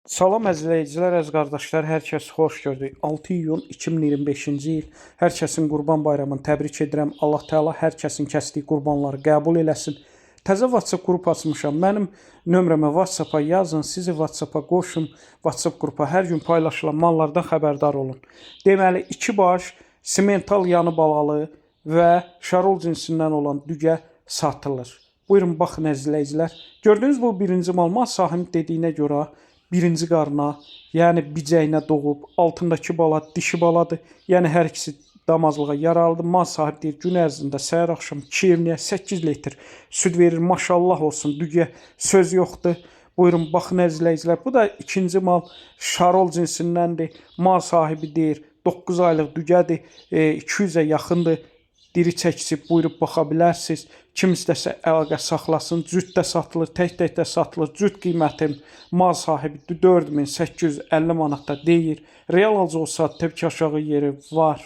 Salam əzizləyicilər, əziz qardaşlar, hər kəsi xoş gördük. 6 iyun 2025-ci il. Hər kəsin Qurban Bayramını təbrik edirəm. Allah Təala hər kəsin kəsdiyi qurbanları qəbul eləsin. Təzə WhatsApp qrup açmışam. Mənim nömrəmə WhatsApp-a yazın, sizi WhatsApp-a qoşum. WhatsApp qrupa hər gün paylaşılan mallardan xəbərdar olun. Deməli, iki baş simental yanı balalı və şarol cinsindən olan dügə satılır. Buyurun baxın əzizləyicilər. Gördüyünüz bu birinci mal, mal sahibi dediyinə görə birinci qarına, yəni bicəyinə doğub, altındakı bala dişi baladır. Yəni hər ikisi damazlığa yararlıdır. Mal sahibi deyir, gün ərzində səhər axşam 2 evniyə 8 litr süd verir. Maşallah olsun, dügə söz yoxdur. Buyurun baxın əzizləyicilər. Bu da ikinci mal şarol cinsindəndir. Mal sahibi deyir, 9 aylıq dügədir, 200-ə yaxındır. Diri çəkisi buyurub baxa bilərsiniz. Kim istəsə əlaqə saxlasın. Cüt də satılır, tək-tək də satılır. Cüt qiymətim mal sahibi 4850 manat da deyir. Real alıcı olsa təbii ki aşağı yeri var.